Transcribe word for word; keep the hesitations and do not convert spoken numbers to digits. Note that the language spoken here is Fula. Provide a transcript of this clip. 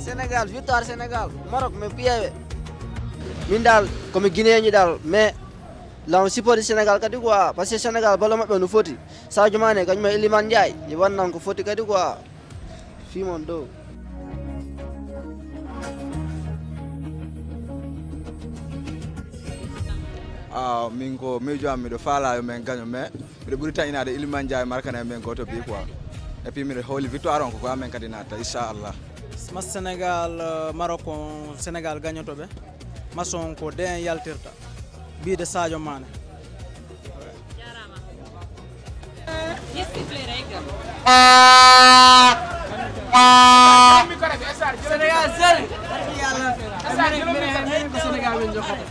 Sénégal, victoire Sénégal. Maroc, mais piyewe. Min dal, komi Guinéen dal, mais lan supporti Sénégal kadi quoi, parce que Sénégal balo maɓɓe no foti. Sadio Mané, kañum e Iliman Ndiaye, mi wannan ko foti kadi quoi. Fimon dow. Ah, min ko miijo am, miɗo faala yo men gaño, mais miɗo ɓuri tan inaade Iliman Ndiaye markana e men gooto bi quoi. Et puis miɗo hooli victoire on ko ko amen kadi natta, inchallah. Match Sénégal, euh, Maroc on, Sénégal gañoto ɓe. Match on ko deux un yaltirta. Biide Sadio Mané. Sénégal zéro. Sénégal min jokkata.